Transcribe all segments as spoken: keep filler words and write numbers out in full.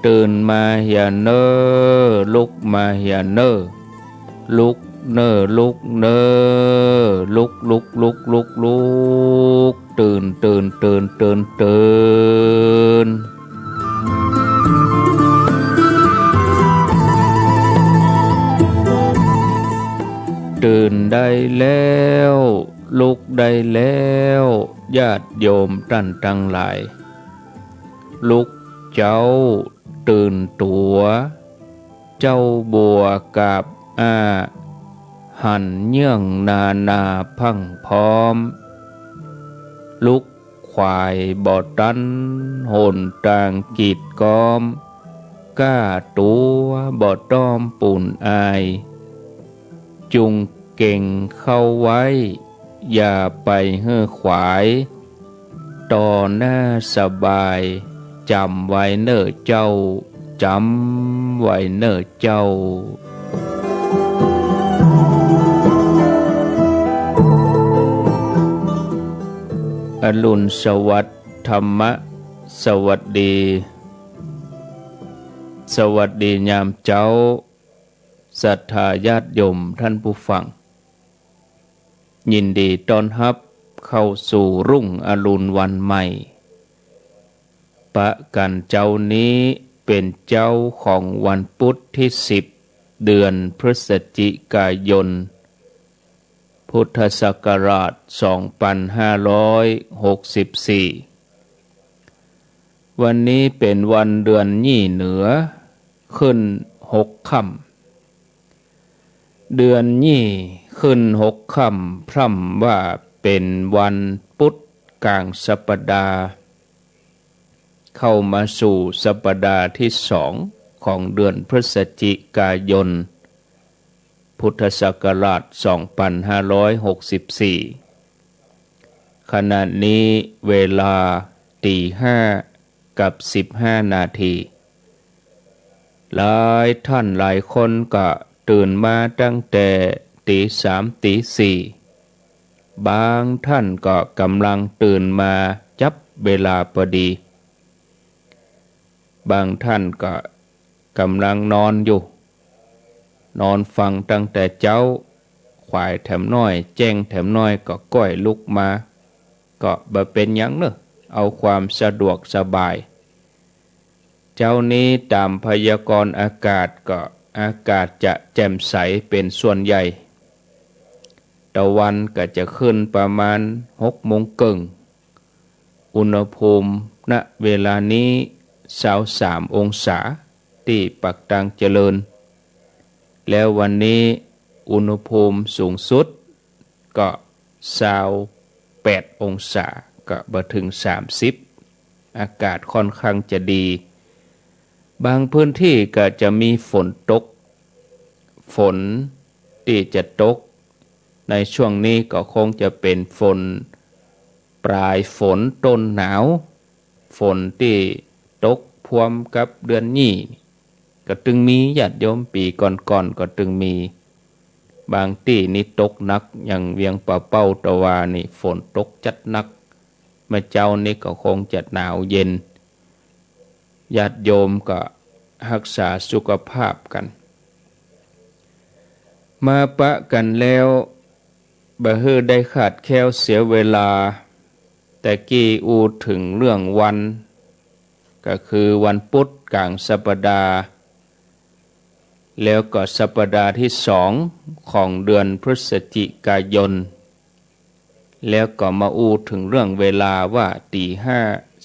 ตื่นมาเหียเน่อ ลุกมาเหียเน่อ ลุกเน่อ ลุกเน่อ ลุก ลุก ลุก ลุก ลุก ตื่น ตื่น ตื่น ตื่น ตื่น ตื่นได้แล้ว ลุกได้แล้ว ญาติโยมต้านตังหลาย ลุกเจ๊า ตื่นตั๋ว เจ๊าบัวกาบอ้า หันเยื่องนานาพรั่งพร้อม ลุกขวายบ่ตัน หนตางกีดก๊อม ก้าตั๋วบ่ต้อมปูนอาย จุ่งเก๋งเข้าไว้ อย่าไปหื้อขวาย ต่อหน้าสบาย จ๋ำไว้เน่อเจ้า จ๋ำไว้เน่อเจ้า อรุณสวัสดิ์ ธรรมะสวัสดี สวัสดียามเจ๊า ศรัทธาญาติโยมท่านผู้ฟัง ยินดีต้อนฮับเข้าสู่รุ่งอรุณวันใหม่ ปะกั๋นเจ๊านี้เป๋นเจ๊าของวันปุ๊ดตี้สิบ เดือนพฤศจิกายน พุทธศักราชสองปันห้าร้อยหกสิบสี่ วันนี้เป๋นวันเดือนยี่เหนือ ขึ้นหกค่ำ เดือนยี่ขึ้นหกค่ำ พร่ำว่าเป๋นวันปุ๊ดก๋างสัปดาห์ เข้ามาสู่สัปดาห์ตี้สองของเดือนพฤศจิกายน พุทธศักราชสองปันห้าร้อยหกสิบสี่ ขณะนี้เวลาตี๋ห้ากับสิบห้านาที หลายท่านหลายคนก็ตื่นมาตั้งแต่ตี๋สามตี๋สี่ บางท่านก็ก่ำลังตื่นมาจับเวลาปอดี บางท่านก็ก่ำลังนอนอยู่ นอนฟังตั้งแต่เจ๊า ขวายแถมน้อย แจ้งแถมน้อยก็ก้อยลุกมา ก็บ่เป๋นหยังเน่อ เอาความสะดวกสบาย เจ๊านี้ต๋ามพยากรณ์อากาศก็อากาศจะแจ่มใสเป๋นส่วนใหญ่ ตะวันก็จะขึ้นประมาณหกโมงเกิ่ง อุณหภูมิ ณ เวลานี้ซาวสามองศา ตี้ปากตางเจริญ แล้ววันนี้อุณหภูมิสูงสุดก็ซาวแปดองศา ก็บ่เถิงสามสิบ อากาศค่อนข้างจะดี บางพื้นที่ก็จะมีฝนตก ฝนตี้จะตกในช่วงนี้ก็คงจะเป๋นฝน ปลายฝนต้นหนาว ฝนตี้ตกพร้อมกับเดือนยี่ ก็ตึงมีญาติโยม ปี๋ก่อนๆ ก็ตึงมี บางตี้นี่ตกหนัก อย่างเวียงป่าเป้าตะวานี่ฝนตกจัดหนัก เมื่อเจ๊านี้ก็คงจะหนาวเย็น ญาติโยมก็ฮักษาสุขภาพกั๋น มาปะกั๋นแล้ว บ่หื้อได้ขาดแคล้วเสียเวลา แต่กี้อู้เถิงเรื่องวัน ก็คือวันปุ๊ดก๋างสัปดาห์ แล้วก็สัปดาห์ตี้สองของเดือนพฤศจิกายน แล้วก็มาอู้เถิงเรื่องเวลาว่าตี๋ห้า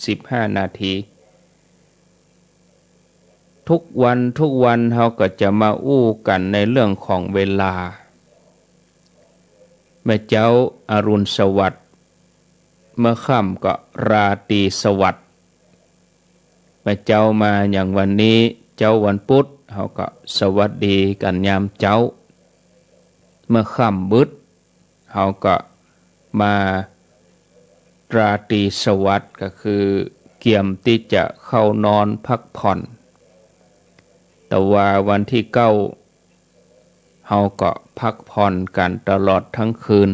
สิบห้านาที ทุกวันทุกวันเฮาก็จะมาอู้กั๋นในเรื่องของเวลา เมื่อเจ๊าอรุณสวัสดิ์ เมื่อค่ำก็ราตรีสวัสดิ์ เมื่อเจ๊ามาอย่างวันนี้ เจ๊าวันปุ๊ด เฮาก็สวัสดีกั๋นยามเจ๊า เมื่อค่ำบึด เฮาก็มาราตรีสวัสดิ์ ก็คือเกียมตี้จะเข้านอนพักผ่อน แต่ว่าวันตี้เก้า เฮาก็พักผ่อนกั๋นตลอดตึงคืน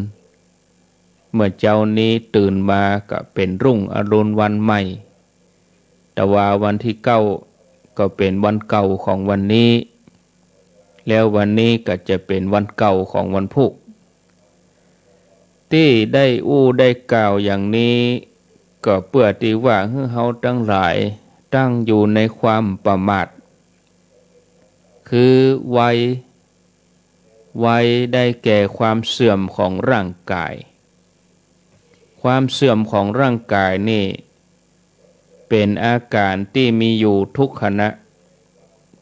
เมื่อเจ๊านี้ตื่นมาก็เป๋นรุ่งอรุณวันใหม่ แต่ว่าวันตี้เก้า ก็เป๋นวันเก่าของวันนี้ แล้ววันนี้ก็จะเป๋นวันเก่าของวันพูก ตี้ได้อู้ได้กล่าวอย่างนี้ ก็เปื้อตี้ว่าหื้อเฮาตังหลายตั้งอยู่ในความประมาท คือวัย วัยได้แก่ความเสื่อมของร่างกาย ความเสื่อมของร่างกายนี่ เป๋นอาก๋านตี้มีอยู่ทุกขณะ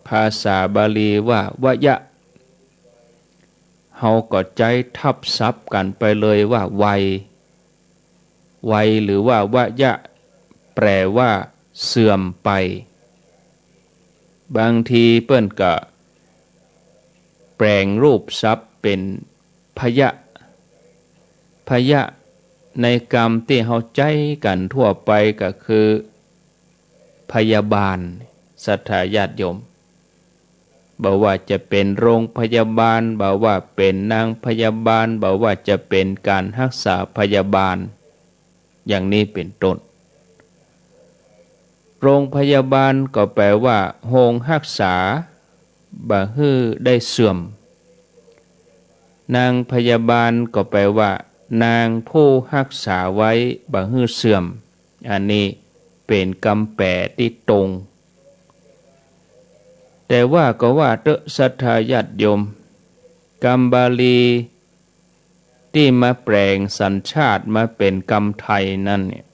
ภาษาบาลีว่าวยะ เฮาก็ใจ๊ทับศัพท์กั๋นไปเลยว่าวัย วัยหรือว่าวยะ แปลว่าเสื่อมไป บางทีเปิ้นก็แป๋งรูปศัพท์เป๋นพยะ พยะ ในกำตี้เฮาใจ๊กั๋นทั่วไปก็คือพยาบาล ศรัทธาญาติโยม บ่ว่าจะเป๋นโรงพยาบาล บ่ว่าเป๋นนางพยาบาล บ่ว่าจะเป๋นก๋านฮักษาพยาบาล อย่างนี้เป๋นต้น โรงพยาบาลก็แปลว่าโฮงฮักษา บ่หื้อได้เสื่อม นางพยาบาลก็แปลว่านางผู้ฮักษาไว้ บ่หื้อเสื่อม อันนี้เป๋นกำแป๋ตี้ตรง แต่ว่าก็ว่าเต๊อะ ศรัทธาญาติโยม กำบาลีตี้มาแป๋งสัญชาติมาเป๋นกำไทยนั้นเนี่ย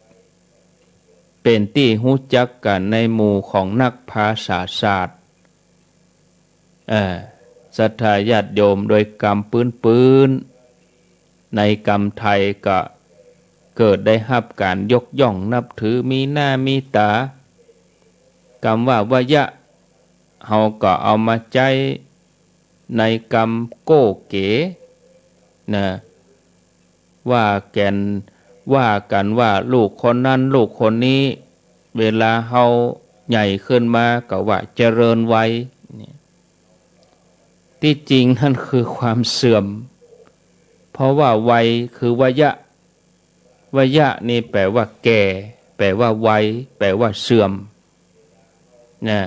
เป๋นตี้ฮู้จักกั๋นในหมู่ของนักภาษาศาสตร์ เอ่อ ศรัทธาญาติโยม โดยกำปื๊นๆ ในกำไทยก็เกิดได้ฮับก๋านยกย่องนับถือ มีหน้ามีต๋า กำว่าวยะ เฮาก็เอามาใจ๊ในกำโก้เก๋๋ นะ ว่ากั๋น ว่ากั๋นว่าลูกคนนั้นลูกคนนี้ เวลาเฮาใหญ่ขึ้นมาก็ว่าเจริญวัย เนี่ย ตี้จริงนั่นคือความเสื่อม เพราะว่าวัยคือวยะ วยะนี่แปลว่าแก่ แปลว่าวัย แปลว่าเสื่อม นะ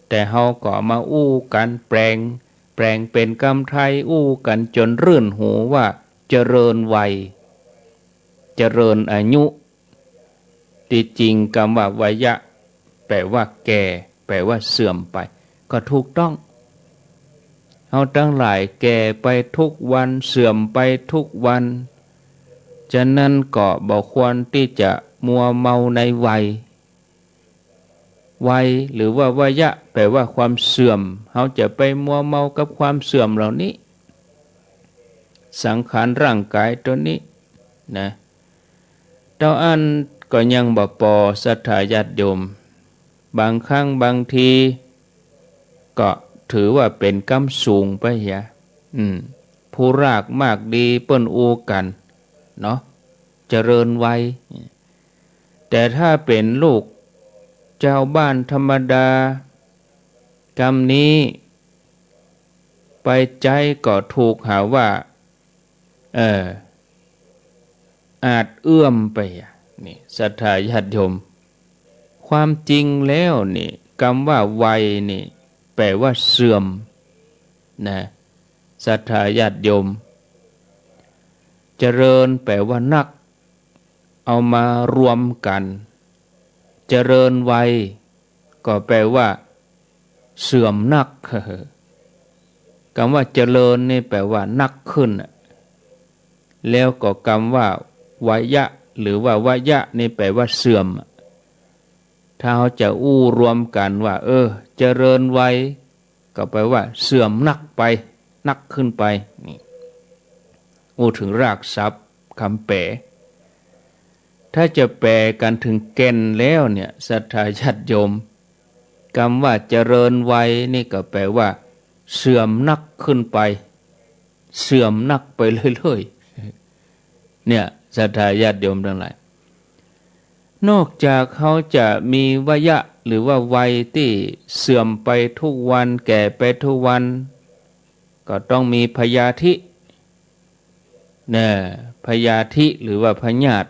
แต่เฮาก็มาอู้กั๋นแป๋ง แป๋งเป๋นกำไทยอู้กั๋นจ๋นรื่นหูว่าเจริญวัย เจริญอายุ ตี้จริงกำว่าวยะ แปลว่าแก่ แปลว่าเสื่อมไป ก็ถูกต้อง เฮาตังหลายแก่ไปทุกวัน เสื่อมไปทุกวัน ฉะนั้นก็บ่ควรตี้จะมัวเมาในวัย วัยหรือว่าวยะ แปลว่าความเสื่อม เฮาจะไปมัวเมากับความเสื่อมเหล่านี้ สังขารร่างกายตนนี้ นะ เต้าอั้นก็ยังบ่ปอ ศรัทธาญาติโยม บางครั้งบางทีก็ถือว่าเป๋นกำสูงไปเหีย อืม ผู้รากมากดีเปิ้นอู้กั๋น เนาะ เจริญวัย แต่ถ้าเป๋นลูกจาวบ้านธรรมดา กำนี้ไปใจ๊ก็ถูกหาว่า เออ อาจเอื้อมไปอะ นี่ ศรัทธาญาติโยม ความจริงแล้วนี่ กำว่าวัยนี่ แปลว่าเสื่อม นะ ศรัทธาญาติโยม เจริญแปลว่านัก เอามารวมกั๋น เจริญวัย ก็แปลว่าเสื่อมนัก กำว่าเจริญนี่แปลว่านักขึ้นน่ะ แล้วก็กำว่าวยะ หรือว่าวยะนี่แปลว่าเสื่อม ถ้าเฮาจะอู้รวมกั๋นว่า เออ เจริญวัย ก็แปลว่าเสื่อมนักไป นักขึ้นไป นี่ อู้เถิงรากศัพท์กำแป๋ ถ้าจะแป๋กั๋นเถิงแก่นแล้วเนี่ย ศรัทธาญาติโยม กำว่าเจริญวัยนี่ก็แปลว่าเสื่อมนักขึ้นไป เสื่อมนักไปเรื่อยๆ เนี่ย ศรัทธาญาติโยมตังหลาย นอกจากเฮาจะมีวยะหรือว่าวัยตี้เสื่อมไปทุกวัน แก่ไปทุกวัน ก็ต้องมีพยาธิ นะ พยาธิหรือว่าพยาธิ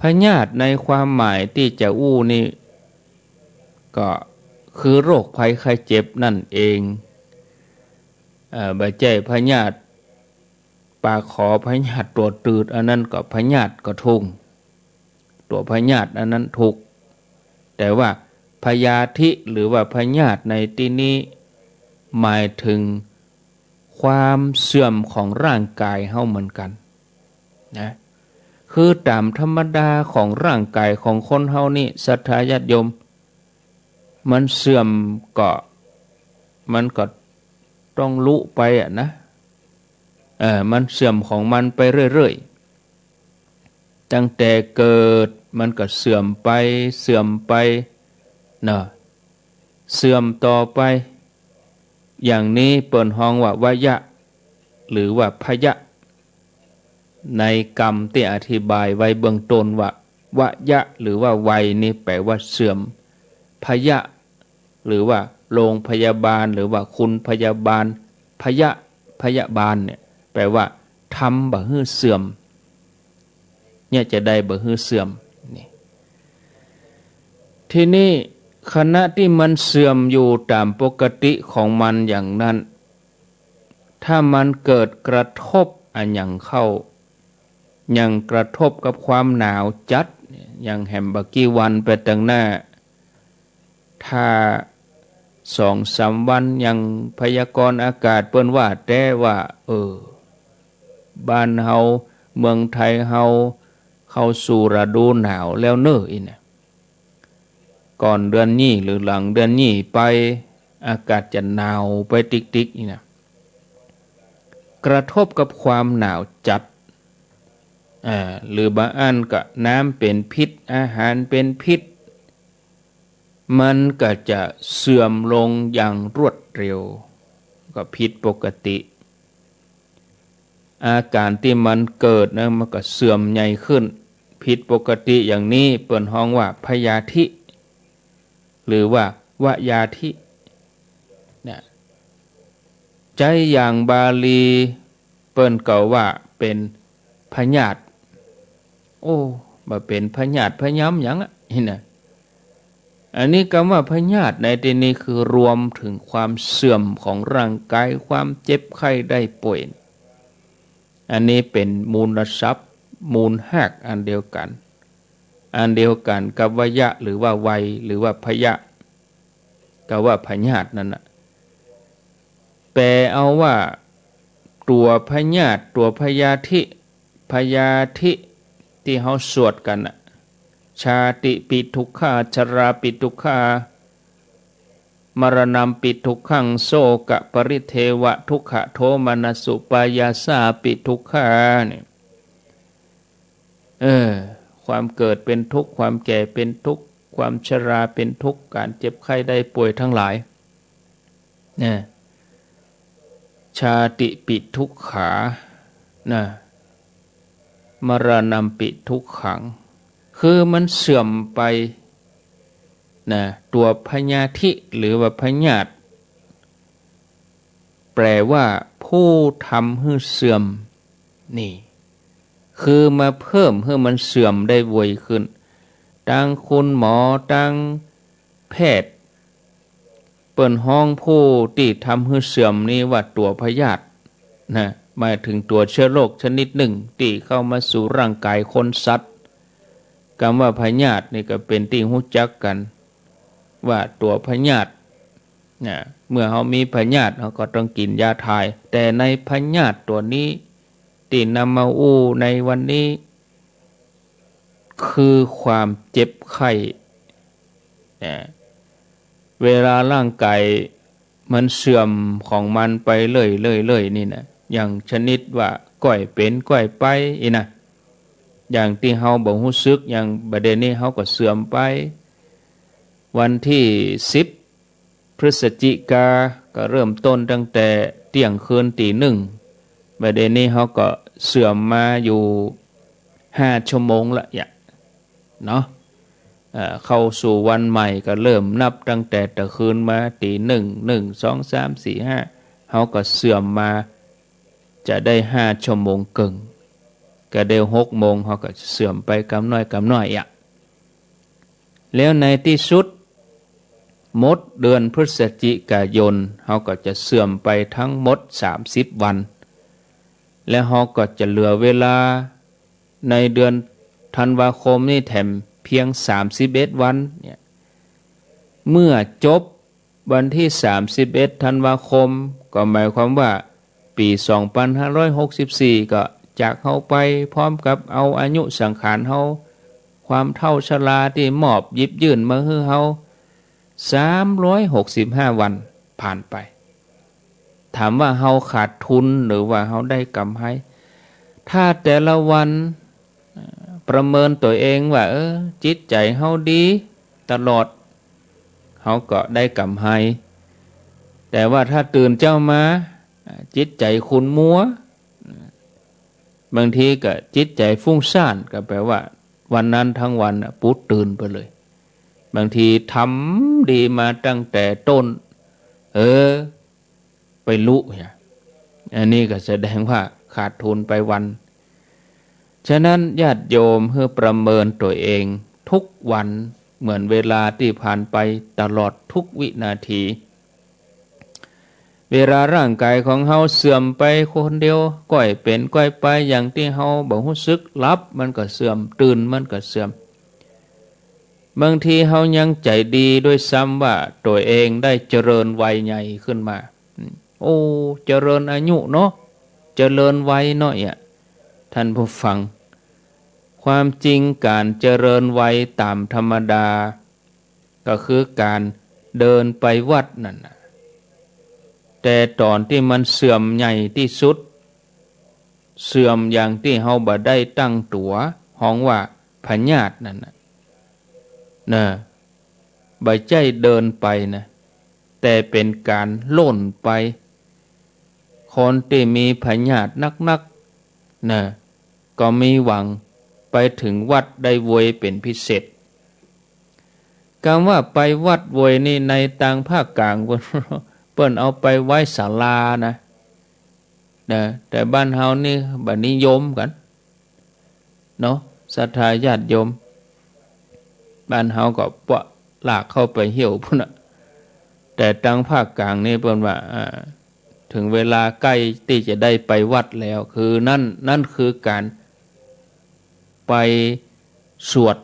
พยาธิในความหมายตี้จะอู้นี่ ก็ คือโรคภัยไข้เจ็บนั่นเอง เอ่อ บ่ใจ้พยาธิปากขอ พยาธิตั๋วตืด อันนั้นก็พยาธิก็ทุกข์ ตั๋วพยาธิอันนั้นทุกข์ แต่ว่าพยาธิหรือว่าพยาธิในตี้นี้หมายเถิงความเสื่อมของร่างก๋ายเฮาเหมือนกั๋นนะ คือต๋ามธรรมดาของร่างก๋ายของคนเฮานี่ ศรัทธาญาติโยม มันเสื่อมก็ มันก็ต้องลุไปอะนะ เออ มันเสื่อมของมันไปเรื่อยๆ ตั้งแต่เกิดมันก็เสื่อมไป เสื่อมไป เนาะ เสื่อมต่อไป อย่างนี้เปิ้นฮ้องว่าวะยะ หรือว่าพยะ ในกำตี้อธิบายไว้เบื้องต้นว่า วะยะ หรือว่าวัยนี่แปลว่าเสื่อม พยะ หรือว่าโรงพยาบาล หรือว่าคุณพยาบาล พยะ พยาบาลเนี่ย แปลว่าทำบ่หื้อเสื่อม เนี่ยจะได้บ่หื้อเสื่อม นี่ ทีนี้ขณะตี้มันเสื่อมอยู่ต๋ามปกติของมันอย่างนั้น ถ้ามันเกิดกระทบอะหยังเข้า อย่างกระทบกับความหนาวจัด อย่างแหมบ่ากี้วันไปตังหน้า ถ้าสองสามวัน อย่างพยากรณ์อากาศเปิ้นว่าแต๊ว่า เออ บ้านเฮา เมืองไทยเฮา เข้าสู่ฤดูหนาวแล้วเน่อ อี้นะ ก่อนเดือนนี้หรือหลังเดือนนี้ไป อากาศจะหนาวไปติ๊กๆ อี้นะ กระทบกับความหนาวจัด อ่า หรือบางอันก็น้ำเป๋นพิษ อาหารเป๋นพิษ มันก็จะเสื่อมลงอย่างรวดเร็ว ก็ผิดปกติ อาก๋ารตี้มันเกิดนะ มันก็เสื่อมใหญ่ขึ้น ผิดปกติอย่างนี้เปิ้นฮ้องว่าพยาธิ หรือว่าวะยาธิ นะ ใจ๊อย่างบาลีเปิ้นก็ว่าเป๋นพยาธิ โอ้ บ่าเป๋นพยาธิพยำหยังอะ อี้นะ อันนี้กำว่าพยาธิในตี้นี้คือรวมเถิงความเสื่อมของร่างก๋าย ความเจ็บไข้ได้ป่วย อันนี้เป๋นมูลศัพท์ มูลฮากอันเดียวกั๋น อันเดียวกั๋นกับวะยะ หรือว่าวัย หรือว่าพยะ กับว่าพยาธินั่นน่ะ แปลเอาว่าตั๋วพยาธิ ตั๋วพยาธิ พยาธิตี้เฮาสวดกั๋นน่ะ ชาติปิทุกขา ชราปิทุกขา มรณัมปิทุกขัง โสกะปริเทวะทุกขะโทมนัสสุปายาสาปิทุกขา เนี่ย เออ ความเกิดเป๋นทุกข์ ความแก่เป๋นทุกข์ ความชราเป๋นทุกข์ ก๋านเจ็บไข้ได้ป่วยตังหลาย นะ ชาติปิทุกขา นะ มรณัมปิทุกขัง คือมันเสื่อมไป นะ ตั๋วพยาธิ หรือว่าพยาธิ แปลว่าผู้ทำหื้อเสื่อม นี่ คือมาเพิ่มหื้อมันเสื่อมได้ไวขึ้น ตังคุณหมอ ตังแพทย์ เปิ้นฮ้องผู้ตี้ทำหื้อเสื่อมนี้ว่าตั๋วพยาธิ นะ หมายเถิงตั๋วเชื้อโรคชนิดนึ่งตี้เข้ามาสู่ร่างก๋ายคนสัตว์ กำว่าพยาธินี่ก็เป๋นตี้ฮู้จักกั๋น ว่าตั๋วพยาธิ นะ เมื่อเฮามีพยาธิ เฮาก็ต้องกิ๋นยาถ่าย แต่ในพยาธิตั๋วนี้ตี้นำมาอู้ในวันนี้ คือความเจ็บไข้ นะ เวลาร่างก๋ายมันเสื่อมของมันไปเรื่อยๆๆ นี่นะ อย่างชนิดว่าก้อยเป๋นก้อยไปอี้นะ อย่างตี้เฮาบ่ฮู้สึก อย่างบ่าเดี่ยวนี้เฮาก็เสื่อมไป วันตี้สิบ พฤศจิกา ก็เริ่มต้นตั้งแต่เตี้ยงคืนตี๋นึ่ง บ่าเดี่ยวนี้เฮาก็เสื่อมมาอยู่ห้าชั่วโมงละเนี่ย เนาะ เอ่อ เข้าสู่วันใหม่ก็เริ่มนับตั้งแต่ตะคืนมาตี๋นึ่ง นึ่ง สอง สาม สี่ ห้า เฮาก็เสื่อมมา จะได้ห้าชั่วโมงเกิ่ง ก็ได้หกโมง เฮาก็เสื่อมไปกำน้อยกำน้อยอะ แล้วในตี้สุด หมดเดือนพฤศจิกายน เฮาก็จะเสื่อมไปทั้งหมดสามสิบวัน และเฮาก็จะเหลือเวลาในเดือนธันวาคมนี่แถมเพียงสามสิบเอ็ดวันเนี่ย เมื่อจบวันที่สามสิบเอ็ดธันวาคม ก็หมายความว่าปี๋สองปันห้าร้อยหกสิบสี่ก็จากเฮาไป พร้อมกับเอาอายุสังขารเฮา ความเฒ่าชราตี้มอบหยิบยื่นมาหื้อเฮา สามร้อยหกสิบห้าวันผ่านไป ถามว่าเฮาขาดทุนหรือว่าเฮาได้ก๋ำไร ถ้าแต่ละวัน เอ่อ ประเมินตั๋วเองว่า เออ จิตใจ๋เฮาดีตลอด เฮาก็ได้ก๋ำไร แต่ว่าถ้าตื่นเจ๊ามา เอ่อ จิตใจ๋ขุ่นมัว บางทีก็จิตใจ๋ฟุ้งซ่าน ก็แปลว่าวันนั้นทั้งวันน่ะ ปูดตื่นไปเลย บางทีทำดีมาตั้งแต่ต้น เออ ไปลุเนี่ย อันนี้ก็แสดงว่าขาดทุนไปวัน ฉะนั้นญาติโยมหื้อประเมินตั๋วเองทุกวัน เหมือนเวลาตี้ผ่านไปตลอดทุกวินาที เวลาร่างก๋ายของเฮาเสื่อมไปคนเดียว ก้อยเป๋นก้อยไป อย่างตี้เฮาบ่ฮู้สึก หลับมันก็เสื่อม ตื่นมันก็เสื่อม บางทีเฮายังใจ๋ดีด้วยซ้ำว่าตั๋วเองได้เจริญวัยใหญ่ขึ้นมา โอ้ เจริญอายุเนาะ เจริญวัยเนาะ เนี่ย ท่านผู้ฟัง ความจริงก๋านเจริญวัยต๋ามธรรมดา ก็คือก๋านเดินไปวัดนั่นน่ะ แต่ต๋อนตี้มันเสื่อมใหญ่ตี้สุด เสื่อมอย่างตี้เฮาบ่ได้ตั้งตั๋ว ฮ้องว่าพยาธินั่นน่ะ นะ บ่ใจ้เดินไปนะ แต่เป๋นก๋านล่นไป คนตี้มีพยาธินักๆ นะ ก็มีหวังไปเถิงวัดได้ไวเป๋นพิเศษ กำว่าไปวัดไวนี่ ในตางภาคก๋างเปิ้น เปิ้นเอาไปไว้ศาลานะ นะ แต่บ้านเฮานี่บ่นิยมกั๋นเนาะ ศรัทธาญาติโยม บ้านเฮาก็ปะลากเข้าไปเหี่ยวปู๊นน่ะ แต่ตางภาคก๋างนี่เปิ้นว่า อ่า เถิงเวลาใก้ตี้จะได้ไปวัดแล้ว คือนั่น นั่นคือก๋านไปสวด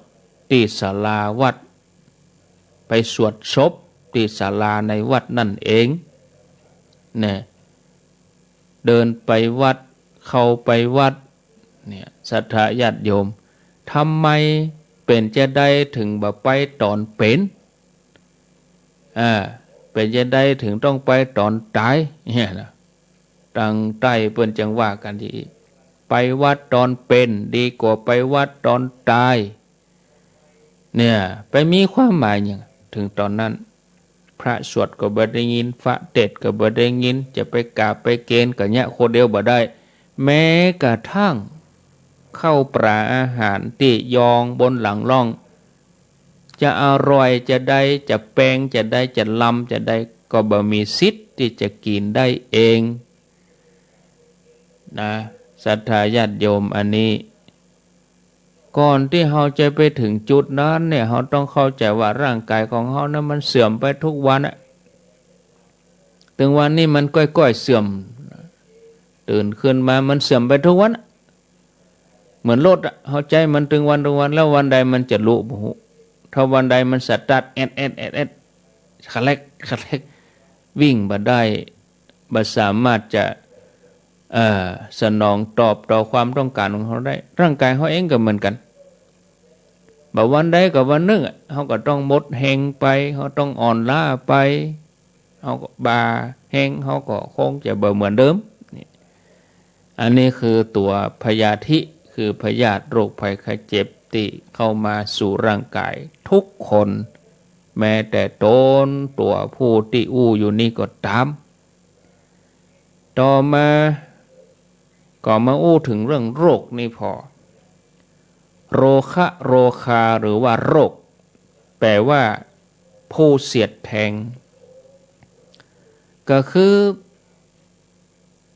ตี้ศาลาวัด ไปสวดศพตี้ศาลาในวัดนั่นเอง นะ เดินไปวัด เข้าไปวัด เนี่ย ศรัทธาญาติโยม ทำไมเป๋นจาใดเถิงบ่ไปต๋อนเป๋น อ่า เป๋นจาใดเถิงต้องไปต๋อนต๋าย เนี่ยนะ ตางใต้เปิ้นจังว่ากั๋นดี ไปวัดต๋อนเป๋นดีกว่าไปวัดต๋อนต๋าย เนี่ย ไปมีความหมายหยัง เถิงต๋อนนั้น พระสวดก็บ่ได้ยิน พระเตสน์ก็บ่ได้ยิน จะไปกราบไปเกณฑ์ก็เยียะคนเดียวบ่ได้ แม้กระทั่งข้าวป๋าอาหารตี้ยองบนหลังล่อง จะอร่อยจาใด จะแปงจาใด จะลำจาใด ก็บ่มีสิทธิ์ตี้จะกิ๋นได้เอง นะ ศรัทธาญาติโยม อันนี้ ก่อนตี้เฮาจะไปเถิงจุดนั้นเนี่ย เฮาต้องเข้าใจ๋ว่าร่างก๋ายของเฮานั้นมันเสื่อมไปทุกวันอะ ตึงวันนี้มันก้อยๆ เสื่อม ตื่นขึ้นมามันเสื่อมไปทุกวันอะ เหมือนรถอะ เฮาใจ๊มันตึงวันตึงวัน แล้ววันใดมันจะลุบ่ฮู้ ถ้าวันใดมันสตาร์ทแอดแอดแอดแอด คลักคลัก วิ่งบ่ได้ บ่สามารถจะ เอ่อ สนองตอบต่อความต้องก๋านของเฮาได้ ร่างก๋ายเฮาเองก็เหมือนกั๋น บ่วันใดก็วันนึ่งอะ เฮาก็ต้องหมดแฮงไป เฮาต้องอ่อนล้าไป เฮาก็บ่าแฮง เฮาก็คงจะบ่เหมือนเดิม นี่ อันนี้คือตั๋วพยาธิ คือพยาธิโรคภัยไข้เจ็บตี้เข้ามาสู่ร่างก๋ายทุกคน แม้แต่ต๋นตั๋วผู้ตี้อู้อยู่นี่ก็ต๋าม ต่อมาก็มาอู้เถิงเรื่องโรคนี่ผ่อ โรคะ โรคา หรือว่าโรค แปลว่าผู้เสียดแทง ก็คือ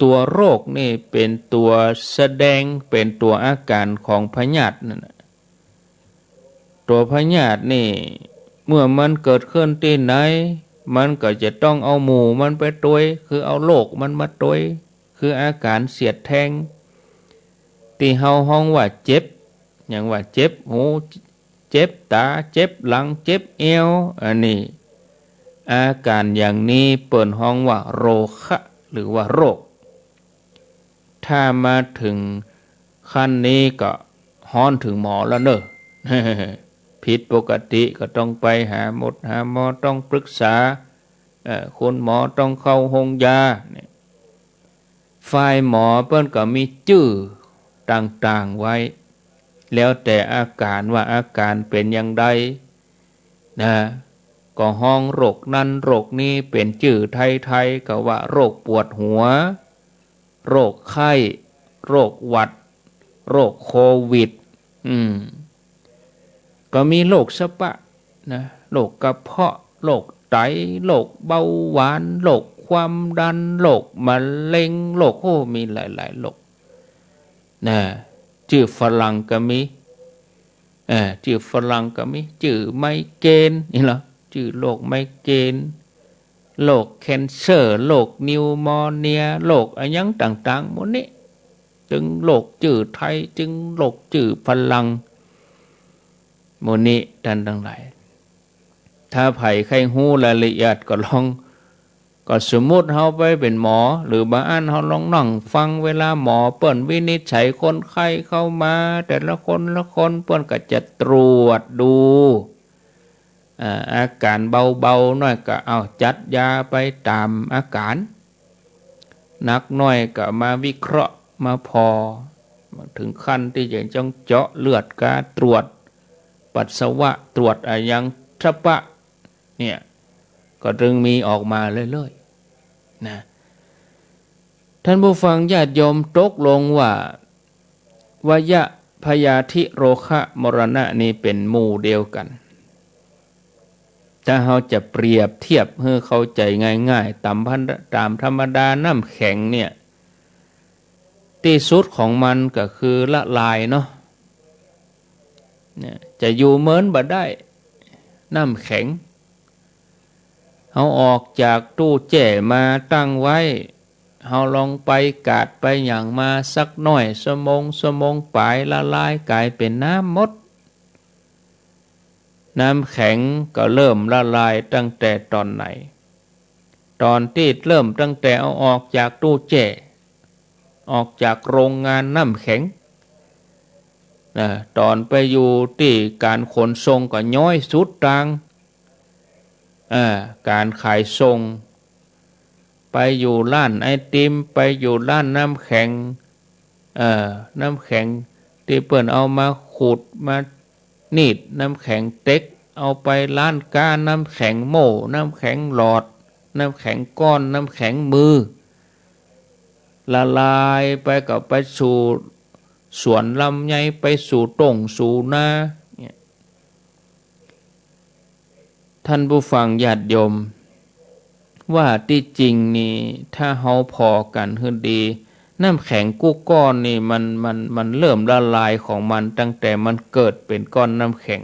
ตั๋วโรคนี่เป๋นตั๋วแสดง เป๋นตั๋วอาก๋ารของพยาธินั่นน่ะ ตั๋วพยาธินี่ เมื่อมันเกิดขึ้นตี้ไหน มันก็จะต้องเอาหมู่มันไปตวย คือเอาโรคมันมาตวย คืออาก๋านเสียดแทง ตี้เฮาฮ้องว่าเจ็บ อย่างว่าเจ็บหู เจ็บต๋า เจ็บหลัง เจ็บเอว อันนี้ อาก๋านอย่างนี้เปิ้นฮ้องว่าโรคะ หรือว่าโรค ถ้ามาเถิงขั้นนี้ก็ฮ้อนเถิงหมอแล้วเน่อ ผิดปกติก็ต้องไปหาหมดหาหมอ ต้องปรึกษา เอ่อ คุณหมอ ต้องเข้าโฮงยา เนี่ย ฝ่ายหมอเปิ้นก็มีจื้อต่างๆ ไว้ แล้วแต่อาก๋านว่าอาก๋านเป๋นอย่างใด นะ ก็ฮ้องโรคนั้นโรคนี้เป๋นจื้อไทยๆ ก็ว่าโรคปวดหัว โรคไข้ โรคหวัด โรคโควิด อืม ก็มีโรคสะปะนะ โรคกระเพาะ โรคไต โรคเบาหวาน โรคความดัน โรคมะเร็ง โรค โอ้ มีหลายๆ โรค นะ จื้อฝรั่งก็มี เอ่อ จื้อฝรั่งก็มี จื้อไมเกรน นี่เหรอ จื้อโรคไมเกรน โรคแคนเซอร์ โรคนิวโมเนีย โรคอะหยังต่างๆ หมู่นี้ ตึงโรคจื้อไทย ตึงโรคจื้อฝรั่ง หมู่นี้ ต้านตังหลาย ถ้าใผใค่ฮู้รายละเอียดก็ลอง ก็สมมุติเฮาไปเป๋นหมอ หรือบางอันเฮาลองนั่งฟังเวลาหมอเปิ้นวินิจฉัยคนไข้เข้ามา แต่ละคนละคนเปิ้นก็จะตรวจดู อ่า อาก๋านเบาๆ หน้อยก็เอาจัดยาไปต๋ามอาก๋าน หนักหน้อยก็มาวิเคราะห์มาผ่อ เถิงขั้นตี้จะต้องเจาะเลือดกา ตรวจปัสสาวะ ตรวจอะหยังสะปะ เนี่ย ก็ตึงมีออกมาเรื่อยๆ นะ ท่านผู้ฟังญาติโยม ตกลงว่า วยะ พยาธิ โรคะ มรณะ นี่เป๋นหมู่เดียวกั๋น ถ้าเฮาจะเปรียบเทียบหื้อเข้าใจ๋ง่ายๆ ต๋ามพัน ต๋ามธรรมดาน้ำแข็งเนี่ย ตี้สุดของมันก็คือละลายเนาะ เนี่ย จะอยู่เมินบ่ได้ น้ำแข็ง เฮาออกจากตู้แจ้มาตั้งไว้ เฮาลองไปกาดไปหยังมาสักหน้อย ชั่วโมง ชั่วโมงป๋าย ละลายก๋ายเป๋นน้ำหมด น้ำแข็งก็เริ่มละลายตั้งแต่ต๋อนไหน ต๋อนตี้เริ่มตั้งแต่เอาออกจากตู้แจ้ ออกจากโรงงานน้ำแข็ง นะ ต๋อนไปอยู่ตี้ก๋านขนส่งก็ย้อยสุดตาง อ่า ก๋านขายส่ง ไปอยู่ร้านไอติม ไปอยู่ร้านน้ำแข็ง เอ่อ น้ำแข็งตี้เปิ้นเอามาขูดมาหนีด น้ำแข็งเต็ก เอาไปร้านก๊า น้ำแข็งโม่ น้ำแข็งหลอด น้ำแข็งก้อน น้ำแข็งมือ ละลายไปก็ไปสู่สวนลำไย ไปสู่ต้งสู่นา เนี่ย ท่านผู้ฟังญาติโยม ว่าตี้จริงนี่ ถ้าเฮาผ่อกั๋นหื้อดี น้ำแข็งกู้ก้อนนี่มัน มัน มันเริ่มละลายของมันตั้งแต่มันเกิดเป๋นก้อนน้ำแข็ง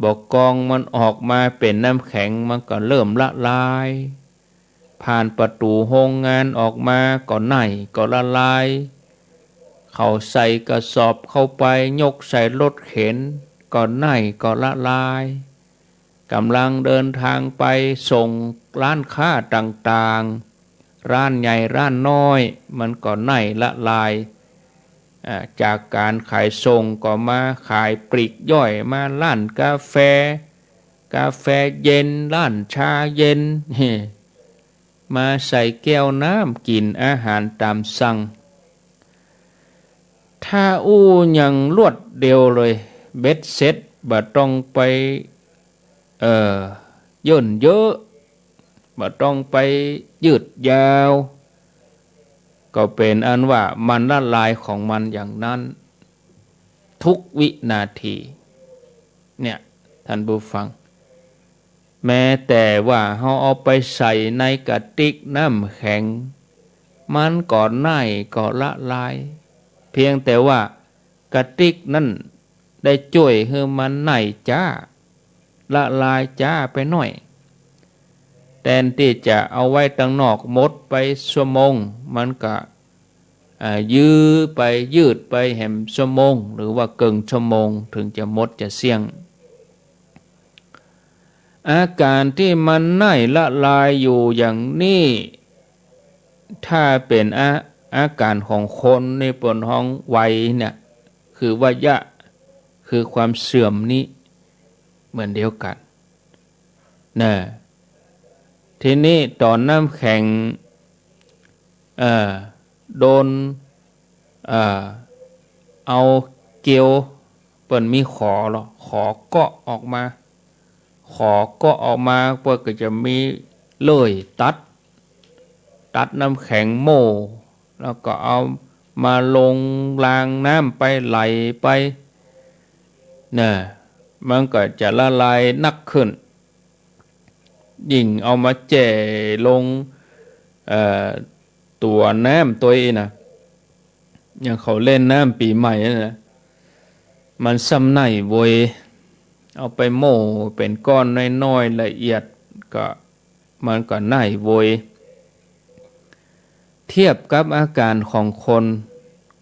บ่กองมันออกมาเป๋นน้ำแข็ง มันก็เริ่มละลาย ผ่านประตู๋โฮงงานออกมาก็ไหน้ก็ละลาย เขาใส่กระสอบเข้าไป ยกใส่รถเข็น ก็ไหน้ก็ละลาย ก่ำลังเดินทางไปส่งร้านค้าต่างๆ ร้านใหญ่ร้านน้อย มันก็ไหน้ละลาย อ่า จากก๋านขายส่งก็มาขายปลีกย่อย มาร้านกาแฟ กาแฟเย็น ร้านชาเย็น มาใส่แก้วน้ำ กิ๋นอาหารต๋ามสั่ง ถ้าอู้อย่างรวดเร็วเลย เบ็ดเสร็จ บ่ต้องไป เอ่อ เยิ่นเย้อ บ่ต้องไปยืดยาว ก็เป๋นอันว่ามันละลายของมันอย่างนั้น ทุกวินาที เนี่ย ท่านผู้ฟัง แม้แต่ว่าเฮาเอาไปใส่ในกระติกน้ำแข็ง มันก็ไหน้ก็ละลาย เพียงแต่ว่ากระติกนั้นได้จ้วยหื้อมันไหน้จ๊า ละลายจ๊าไปหน้อย แตนตี้จะเอาไว้ตังนอกหมดไปชั่วโมง มันก็ อ่า ยื้อไปยืดไปแหมชั่วโมง หรือว่าเกิ่งชั่วโมง เถิงจะหมดจะเสี้ยง อาก๋านตี้มันไหน้ละลายอยู่อย่างนี้ ถ้าเป๋นอา อาก๋านของคนนี่เปิ้นฮ้องวัยเนี่ย คือวยะ คือความเสื่อมนี้ เหมือนเดียวกั๋น นะ ทีนี้ต๋อนน้ำแข็ง เอ่อ โดน เอ่อ เอาเกลียว เปิ้นมีขอลอ ขอเกาะออกมา ขอเกาะออกมา เปิ้นก็จะมีเลื่อยตัด ตัดน้ำแข็งโม่ แล้วก็เอามาลงรางน้ำไป ไหลไป นะ มันก็จะละลายนักขึ้น ยิ่งเอามาแจ่ลง เอ่อ ตั๋วน้ำตวยนะ อย่างเขาเล่นน้ำปี๋ใหม่นั่นนะ มันซ้ำไหน้โวย เอาไปโม่เป๋นก้อนน้อยๆ ละเอียด ก็ มันก็ไหน้โวย เทียบกับอาก๋านของคน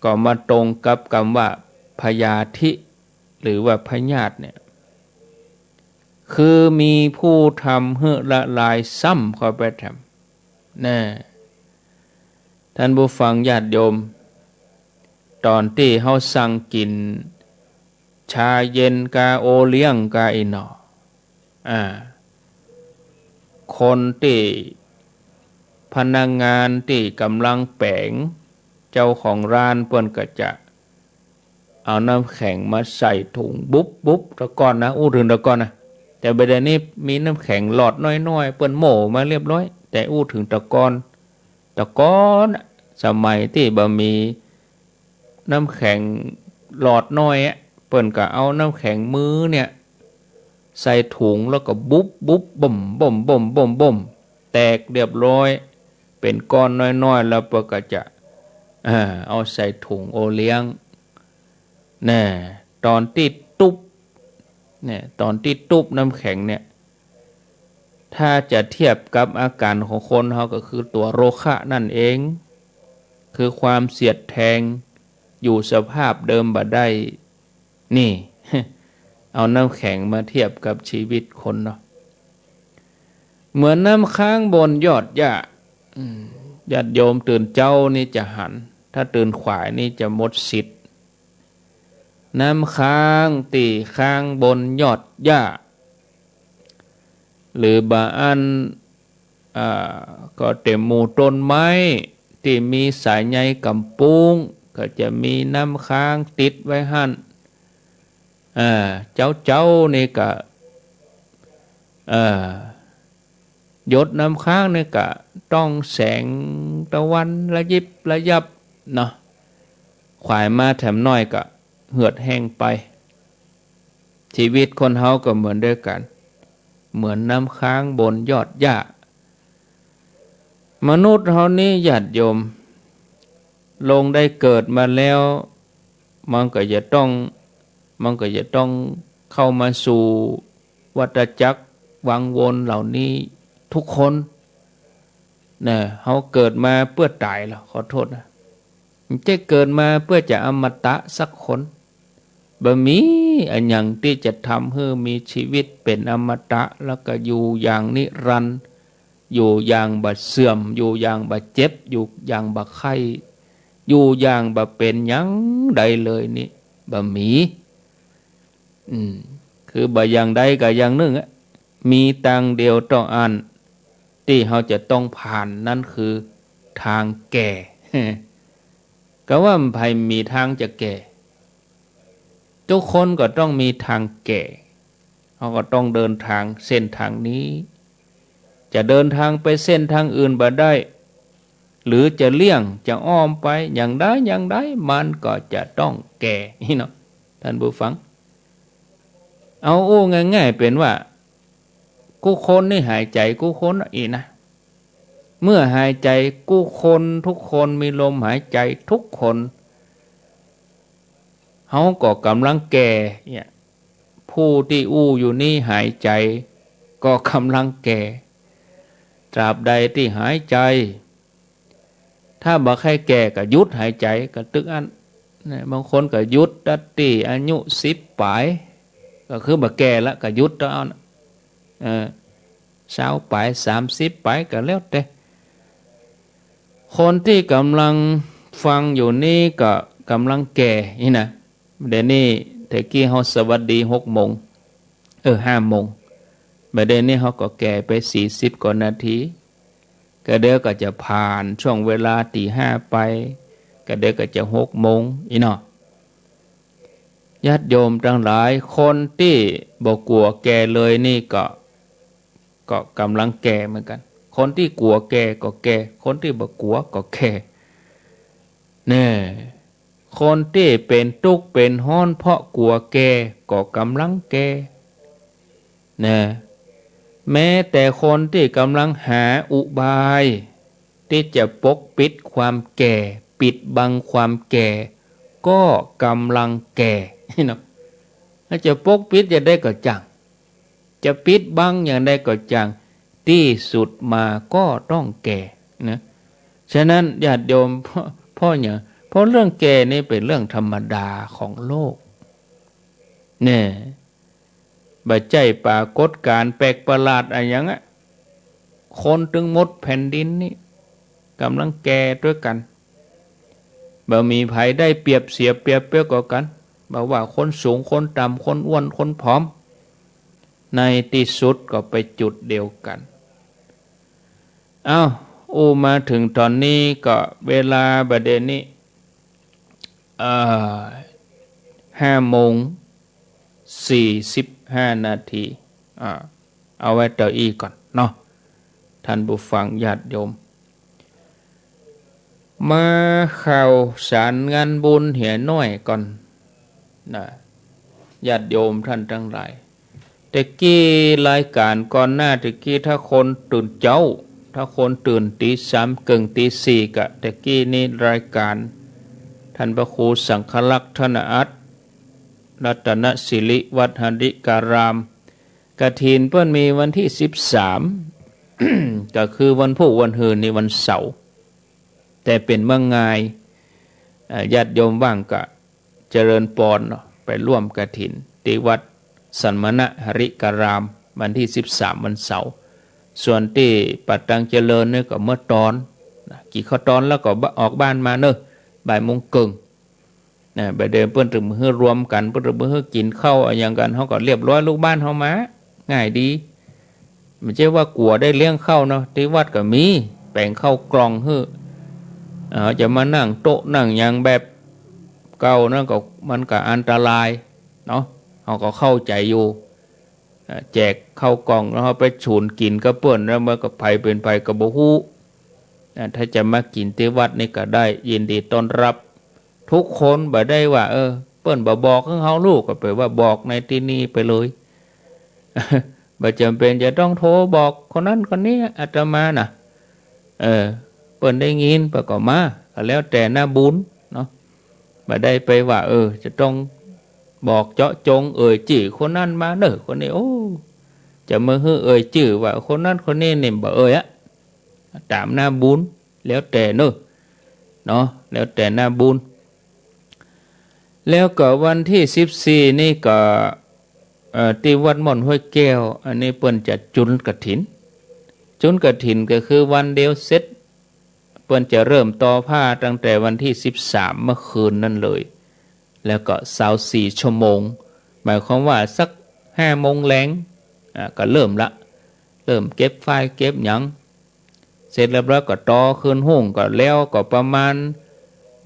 ก็มาตรงกับกำว่าพยาธิ หรือว่าพยาธิเนี่ย คือมีผู้ทำหื้อละลายซ้ำเข้าไปแถม แน่ ท่านผู้ฟังญาติโยม ต๋อนตี้เฮาสั่งกิ๋นชาเย็นกาโอเลี้ยงกาอี้หนอ อ่า คนตี้ พนักงานตี้ก่ำลังแป๋ง เจ้าของร้านเปิ้นก็จะ เอาน้ำแข็งมาใส่ถุง บุบบุบ แต่ก่อนนะ อู้เถิงแต่ก่อนนะ แต่บ่าเดี่ยวนี้มีน้ำแข็งหลอดน้อยๆ เปิ้นโม่มาเรียบร้อย แต่อู้เถิงแต่ก่อน แต่ก่อนน่ะ สมัยตี้บ่มีน้ำแข็งหลอดน้อยอะ เปิ้นก็เอาน้ำแข็งมือเนี่ย ใส่ถุงแล้วก็บุบบุบ บ่มบ่มบ่มบ่มบ่ม แตกเรียบร้อย เป๋นก้อนน้อยๆ แล้วเปิ้นก็จะ อ่า เอาใส่ถุงโอเลี้ยง แน่ ต๋อนตี้ตุ๊บ เนี่ย ต๋อนตี้ตุ๊บน้ำแข็งเนี่ย ถ้าจะเทียบกับอาก๋านของคนเฮาก็คือตั๋วโรคะนั่นเอง คือความเสียดแทง อยู่สภาพเดิมบ่ได้ นี่ เอาน้ำแข็งมาเทียบกับชีวิตคนเนาะ เหมือนน้ำค้างบนยอดหญ้า อืม ญาติโยมตื่นเจ๊านี่จะหัน ถ้าตื่นขวายนี่จะหมดสิทธิ์ น้ำค้างตี้ค้างบนยอดหญ้า หรือบ่อั้น อ่า ก็เต็มหมู่ต้นไม้ตี้มีสายใยก๋ำปุ้ง ก็จะมีน้ำค้างติดไว้หั้น อ่า เจ๊าๆ นี่ก็ เอ่อ หยดน้ำค้างนี่ก็ต้องแสงตะวันระยิบระยับเนาะ ขวายมาแถมน้อยก็เหือดแห้งไป ชีวิตคนเฮาก็เหมือนเดียวกั๋น เหมือนน้ำค้างบนยอดหญ้า มนุษย์เฮานี้ญาติโยม ลงได้เกิดมาแล้ว มันก็จะต้อง มันก็จะต้องเข้ามาสู่วัฏจักรวังวนเหล่านี้ทุกคน นะ เฮาเกิดมาเปื้อต๋ายเหรอ ขอโทษนะ บ่ใจ้เกิดมาเปื้อจะอมตะสักคน บ่มีอะหยังตี้จะทำหื้อมีชีวิตเป๋นอมตะ แล้วก็อยู่อย่างนิรันดร์ อยู่อย่างบ่เสื่อม อยู่อย่างบ่เจ็บ อยู่อย่างบ่ไข้ อยู่อย่างบ่เป๋นหยังใดเลยนี่ บ่มี อืม คือบ่อย่างใดก็อย่างนึ่งอะ มีตางเดียวเต้าอั้น ตี้เฮาจะต้องผ่าน นั้นคือตางแก่ ก็ว่าใผมีตางจะแก่ ทุกคนก็ต้องมีตางแก่ เฮาก็ต้องเดินตางเส้นตางนี้ จะเดินตางไปเส้นตางอื่นบ่ได้ หรือจะเลี่ยง จะอ้อมไป อย่างใดอย่างใด มันก็จะต้องแก่ นี่เนาะ ท่านผู้ฟัง เอาอู้ง่ายๆ เป๋นว่า กู้คนนี่หายใจ๋กู้คนอี้นะ เมื่อหายใจ๋กู้คนทุกคน มีลมหายใจ๋ทุกคน เฮาก็ก่ำลังแก่เนี่ย ผ ผู้ตี้อู้อยู่นี้หายใจ๋ก็ก๋ำลังแก่ ตราบใดตี้หายใจ๋ ถ้าบ่ใค่แก่ก็หยุดหายใจ๋ก็ตึกอั้นนะ บางคนก็หยุดตั๊ดตี้อายุสิบป๋าย ก็คือบ่แก่ละ ก็หยุดต๋อนนั้น เออ ซาวป๋าย สามสิบป๋ายก็แล้วแต่ คนตี้ก๋ำลังฟังอยู่นี้ก็ก๋ำลังแก่นี่นะ เดี๋ยวนี้แต่กี้เฮาสวัสดีหกโมง เออ ห้าโมง บ่าเดี๋ยวนี้เฮาก็แก่ไปสี่สิบกว่านาที ก็เดี๋ยวก็จะผ่านช่วงเวลาตีห้าไป ก็เดี๋ยวก็จะหกโมงอี้เนาะ ญาติโยมตังหลาย คนตี้บ่กั๋วแก่เลยนี่ก็ ก็ก๋ำลังแก่เหมือนกั๋น คนตี้กั๋วแก่ก็แก่ คนตี้บ่กั๋วก็แก่ แน่ คนตี้เป๋นตุ๊กเป๋นฮ้อนเพราะกั๋วแก่ก็ก๋ำลังแก่ นะ แม้แต่คนตี้ก๋ำลังหาอุบายตี้จะปกปิดความแก่ ปิดบังความแก่ ก็ก๋ำลังแก่ เนาะ ถ้าจะปกปิดอย่างใดก็จ้าง จะปิดบังอย่างใดก็จ้าง ตี้สุดมาก็ต้องแก่นะ ฉะนั้นญาติโยม เพราะ เพราะหยัง เพราะเรื่องแก่นี่เป๋นเรื่องธรรมดาของโลก แน่ บ่ใจ้ปรากฏการณ์แปลกประหลาดอะหยังอะ คนตึงหมดแผ่นดินนี่ก๋ำลังแก่ตวยกั๋น บ่มีใผได้เปรียบเสียเปรียบไปกว่ากั๋น บ่ว่าคนสูงคนต่ำ คนอ้วนคนผอม ในตี้สุดก็ไปจุดเดียวกั๋น เอ้า อู้มาเถิงต๋อนนี้ก็เวลาบ่าเดี๋ยวนี้ เอ่อ ห้าโมงสี่สิบห้านาที อ่า เอาไว้เต้าอี้ก่อนเนาะ ท่านผู้ฟังญาติโยม มาข่าวสารงานบุญเหียน้อยก่อนนะ ญาติโยมท่านตังหลาย แต่กี้รายก๋านก่อนหน้าแต่กี้ ถ้าคนตื่นเจ๊า ถ้าคนตื่นตี๋สามเกิ่งตี๋สี่กะ แต่กี้นี้รายก๋านท่านพระครูสังฆลักษณ์ธนอัตถ์ รัตนสิริวัดหริการาม กฐินเปิ้นมีวันตี้สิบสาม ก็คือวันพูกวันหืนนี่วันเสาร์ แต่เป๋นเมื่องาย เอ่อ ญาติโยมว่างก็เจริญปอนเนาะ ไปร่วมกฐินตี้วัดสันมณะหริการาม วันตี้สิบสามวันเสาร์ ส่วนตี้ป่าตังเจริญนี่ก็เมื่อตอนนะ กิ๋นข้าวตอนแล้วก็ออกบ้านมาเนาะ บ่ายโมงเกิ่ง นะ บ่าเดี๋ยวเปิ้นตึงบ่หื้อรวมกั๋น เปิ้นตึงบ่หื้อกิ๋นข้าวอะหยังกั๋น เฮาก็เรียบร้อยลูกบ้านเฮามา ง่ายดี บ่ใจ้ว่ากั๋วได้เลี้ยงข้าวเนาะ ตี้วัดก็มีแป๋งข้าวกล่องหื้อ เฮาจะมานั่งโต๊ะนั่งหยังแบบเก่านั้นก็ มันก็อันตรายเนาะ เฮาก็เข้าใจ๋อยู่ เอ่อ แจกข้าวกล่องแล้วเฮาไปสูนกิ๋นกับเปิ้น แล้วมันก็ใผเป๋นใผก็บ่ฮู้ อ่า ถ้าจะมากิ๋นตี้วัดนี่ก็ได้ ยินดีต้อนรับทุกคน บ่ได้ว่า เออ เปิ้นบ่บอกหื้อเฮาฮู้ ก็ไปว่าบอกในตี้นี่ไปเลย บ่จ๋ำเป๋นจะต้องโทรบอกคนนั้นคนนี้ อาตมาน่ะ เออ เปิ้นได้ยินเปิ้นก็มา ก็แล้วแต่หน้าบุญเนาะ บ่ได้ไปว่า เออ จะต้องบอกเจาะจงเอ่ยจื้อคนนั้นมาเน่อ คนนี้ โอ้ จะมาหื้อเอ่ยจื้อว่าคนนั้นคนนี้นี่บ่เอ่ยอะ ต๋ามหน้าบุญ แล้วแต่เน่อ เนาะ แล้วแต่หน้าบุญ แล้วก็วันตี้สิบสี่นี่ก็ เอ่อ ตี้วัดม่อนห้วยแก้ว อันนี้เปิ้นจะจุลกฐิน จุลกฐินก็คือวันเดียวเสร็จ เปิ้นจะเริ่มทอผ้าตั้งแต่วันตี้สิบสามเมื่อคืนนั้นเลย แล้วก็ซาวสี่ชั่วโมง หมายความว่าสักห้าโมงแลง อ่า ก็เริ่มละ เริ่มเก็บฝ้ายเก็บหยัง เสร็จเรียบร้อยก็ทอคืนฮุ่ง ก็แล้วก็ประมาณ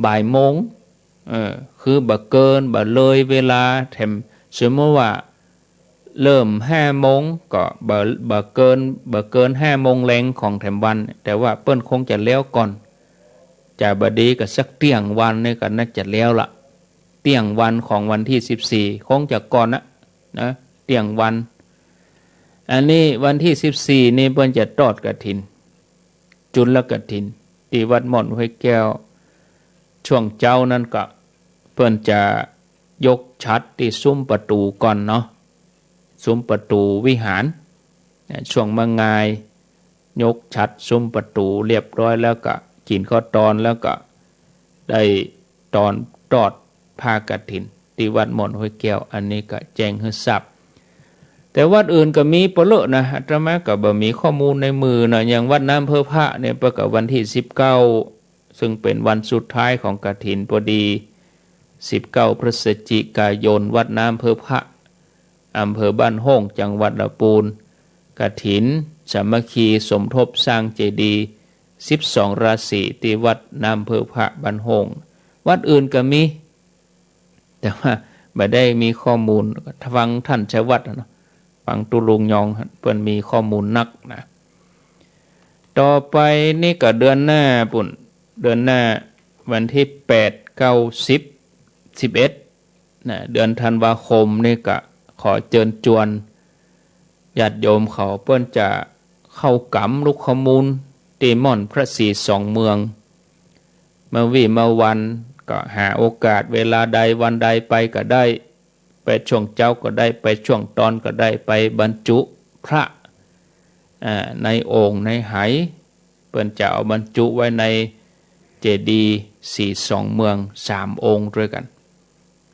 บ่ายโมง เออ คือบ่เกินบ่เลยเวลาแถม สมมุติว่าเริ่มห้าโมงก็บ่ บ่เกิน บ่เกินห้าโมงแลงของแถมวัน แต่ว่าเปิ้นคงจะแล้วก่อน จะบ่ดีก็สักเตี้ยงวันนี่ก็น่าจะแล้วละ เตี้ยงวันของวันตี้สิบสี่ คงจะก่อนนะ นะ เตี้ยงวัน อันนี้วันตี้สิบสี่นี่เปิ้นจะทอดกฐิน จุลกฐิน ตี้วัดม่อนห้วยแก้ว ช่วงเจ๊านั้นก็เปิ้นจะยกฉัตรตี้ซุ้มประตู๋ก่อนเนาะ สุมประตู๋วิหาร นะ ช่วงมะงาย ยกฉัตรสุมประตู๋เรียบร้อยแล้วก็กิ๋นข้าวตอน แล้วก็ได้ตอนตอดผ้ากฐินตี้วัดม่อนห้วยแก้ว อันนี้ก็แจ้งหื้อทราบ แต่วัดอื่นก็มีเป๋อะเลอะนะ อาตมาก็บ่มีข้อมูลในมือนะ อย่างวัดน้ำเพิงพระเนี่ย เปิ้นก็วันตี้สิบเก้า ซึ่งเป๋นวันสุดท้ายของกฐินพอดี สิบเก้า พฤศจิกายน วัดน้ำเพิงพระ อำเภอบ้านโฮ่ง จังหวัดลำปูน กฐินสามัคคีสมทบสร้างเจดีย์สิบสองราศีตี้วัดน้ำเพิงพระบ้านโฮ่ง วัดอื่นก็มี แต่ว่าบ่ได้มีข้อมูล ฟังต้านชัยวัฒน์อะเนาะ ฟังตุ๊ลุงยอง เปิ้นมีข้อมูลนักนะ ต่อไปนี่ก็เดือนหน้าปู้น เดือนหน้าวันตี้แปด เก้า สิบ สิบเอ็ด นะ เดือนธันวาคมนี่ก็ขอเจิญจวนญาติโยมเขา เปิ้นจะเข้ากรรมลุกขมูลตี้ม่อนพระศรีสองเมือง เมื่อวี้เมื่อวันก็หาโอกาสเวลาใดวันใดไปก็ได้ ไปช่วงเจ๊าก็ได้ ไปช่วงตอนก็ได้ ไปบรรจุพระ อ่า ในโอ่งในไห เปิ้นจะเอาบรรจุไว้ในเจดีย์ศรีสองเมืองสามองค์ตวยกั๋น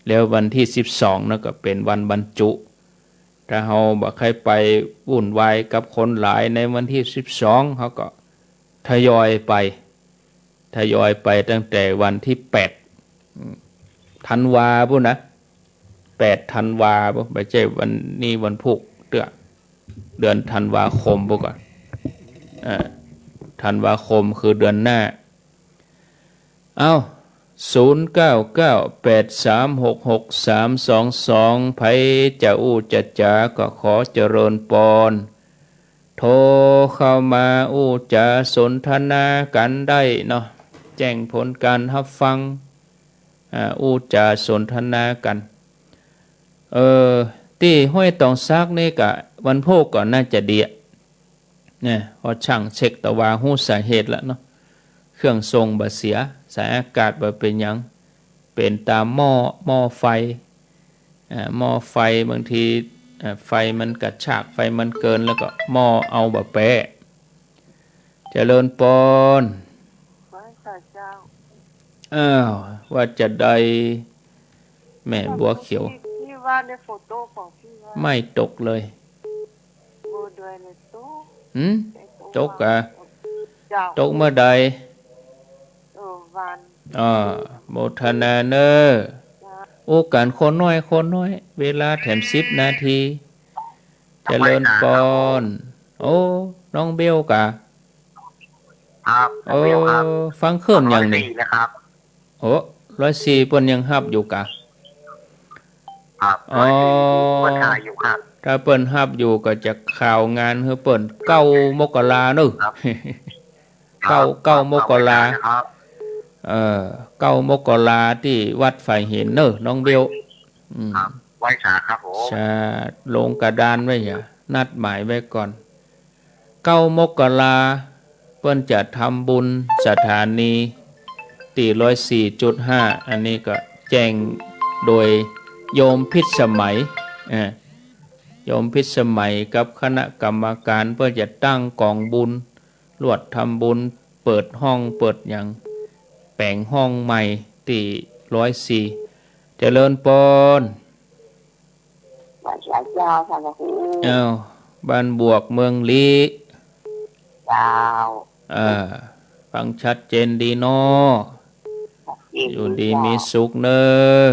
แล้ววันตี้สิบสองนั่นก็เป๋นวันบรรจุ ถ้าเฮาบ่ใค่ไปวุ่นวายกับคนหลายในวันตี้สิบสอง เฮาก็ทยอยไป ทยอยไปตั้งแต่วันตี้แปด อืม ธันวาปู้นนะ แปด ธันวาปู้น บ่ใจ้วันนี้วันพูกเตื้อ เดือนธันวาคมปู้นก่อ อ่า ธันวาคมคือเดือนหน้า เอ้า ศูนย์ เก้า เก้า แปด สาม หก หก สาม สอง สอง ใผจะอู้จะจ๋าก็ขอเจริญปอน โทรเข้ามาอู้จ๋าสนทนากั๋นได้เนาะ แจ้งผลก๋านฮับฟัง อ่า อู้จ๋าสนทนากั๋น เออ ตี้ห้วยตองซากนี่ก็วันพูกก็น่าจะดีอะ เนี่ย เพราะช่างเช็คตะวาฮู้สาเหตุละเนาะ เครื่องส่งบ่เสีย สายอากาศบ่เป๋นหยัง เป๋นต๋ามหม้อ หม้อไฟ อ่า หม้อไฟบางที อ่า ไฟมันกระชาก ไฟมันเกิน แล้วก็หม้อเอาบ่แป๊ เจริญปอน ไหว้สาเจ้า อ้าว ว่าจะใด แม่บัวเขียว พี่ พี่ว่าในโฟโต้ของพี่ว่า ไม่ตกเลย โอ้ ด้วยเลยตก หืม ตกกะ เจ้า ตกเมื่อใด เออ วัน อ่า โมทนาเน่อ เจ้า อู้กั๋นคนน้อย คนน้อย เวลาแถมสิบนาที เจริญปอน โอ้ น้องเบลกะ ครับ โอ้ น้องเบลครับ ฟังคลื่นอย่างนี้ ร้อยสี่นะครับ โอ้ ร้อยสี่ เปิ้นยังฮับอยู่กะ ครับ อ๋อ ร้อยสี่ เปิ้นฮับอยู่ครับ ถ้าเปิ้นฮับอยู่ก็จะข่าวงานหื้อเปิ้น เก้า มกราเนอะ ครับ เก้า ครับ เก้า มกรา ครับ เออ เก้า มกราตี้วัดฝายหินเนอะ น้องเบล อืม ครับ ไหว้สาครับผม สา ลงกระดานไว้อย่า นัดหมายไว้ก่อน เก้า มกรา เปิ้นจะทำบุญสถานีตี้ร้อยสี่จุดห้า อันนี้ก็แจ้งโดยโยมพิสมัย อ่า โยมพิสมัยกับคณะกรรมการ เปิ้นจะตั้งก๋องบุญ ลวดทำบุญ เปิดห้อง เปิดหยัง แป๋งห้องใหม่ตี้ร้อยสี่ เจริญปอน ไหว้สาเจ้า ท่านพระครู อ้าว บ้านบวกเมืองลี้ เจ้า อ่า ฟังชัดเจนดีเนาะ ชัดเจน อยู่ดี เจ้า มีสุขเน่อ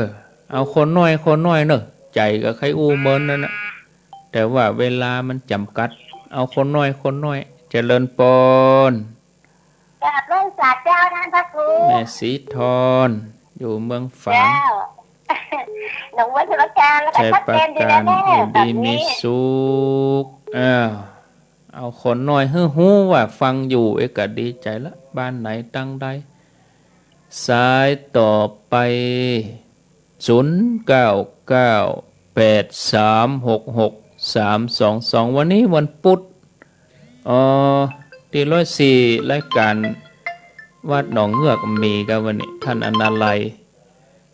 เอาคนน้อย คนน้อยเน่อ ใจ๋ก็ใค่อู้เมินนั่นนะ แต่ว่าเวลามันจ๋ำกัด เอาคนน้อย คนน้อย เจริญปอน กราบไหว้สาเจ้าท่านพระครู แม่ศรีทร อยู่เมืองฝาง เจ้า หนองบัวชัยปราการ แล้วก็ ชัยปราการ ชัดเจนดีแล้วแน่ อยู่ดี แบบนี้ มีสุข อ้าว เอาคนน้อยหื้อฮู้ว่าฟังอยู่ เอ๊ะ ก็ดีใจ๋ละ บ้านไหนตังใด สายต่อไป ศูนย์ เก้า เก้า แปด สาม หก หก สาม สอง สอง วันนี้วันพุธ อ๋อ ตี้ร้อยสี่ รายก๋านวัดหนองเงือกมีกะวันนี้ ท่านอนาลัย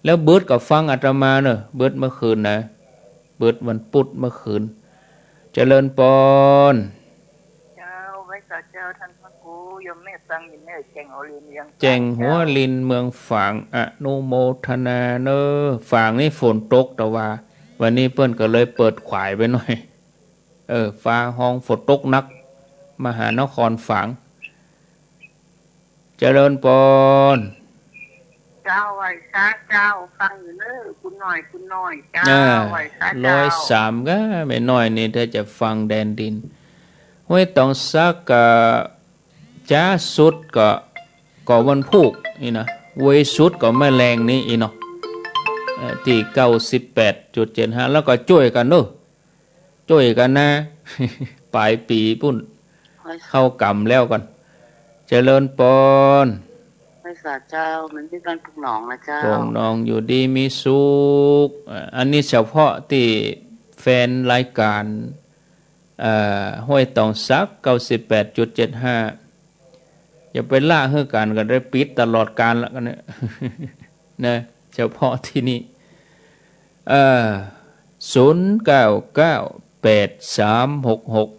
แล้วเบิดก็ฟังอาตมาเน่อ เบิดเมื่อคืนนะ เบิดวันพุธเมื่อคืน เจริญปอน เจ้า ไหว้สาเจ้าต้านพระครู โยมแม่ฟังอยู่เน่อ แจ้งหัวลินเมือง แจ้งหัวลินเมืองฝาง อนุโมทนาเน่อ ฝางนี่ฝนตก แต่ว่าวันนี้เปิ้นก็เลยเปิดขวายไปหน่อย เออ ฟ้าฮ้องฝนตกหนัก มหานครฝาง เจริญปอน เจ้า ไหว้สาเจ้า ฟังอยู่เน่อ คุณน้อย คุณน้อย เจ้า อ่า ไหว้สาเจ้า ร้อยสาม ก็แม่น้อยนี่ถ้าจะฟังแดนดิน ห้วยตองสักก็จ๊าสุดก็ ก็วันพูกนี่นะ ไวสุดก็แม่แลงนี่อีเนาะ เอ่อ ตี้ เก้าสิบแปดจุดเจ็ดห้า แล้วก็จ้วยกั๋นเน่อ จ้วยกั๋นนะ ป๋ายปี๋ปู๊น เข้ากรรมแล้วก่อน เจริญปอน ไหว้สาเจ้า มันเป็นบ้านปงหนองนะเจ้า ปงหนองอยู่ดีมีสุข อ่า อันนี้เฉพาะตี้แฟนรายก๋าน เอ่อ ห้วยตองสัก เก้าสิบแปดจุดเจ็ดห้า อย่าไปละหื้อก๋านก็ได้ปิดตลอดกาลละกั๋นเนี่ย นะ เฉพาะตี้นี่ เอ่อ ศูนย์เก้าเก้าแปดสามหกหก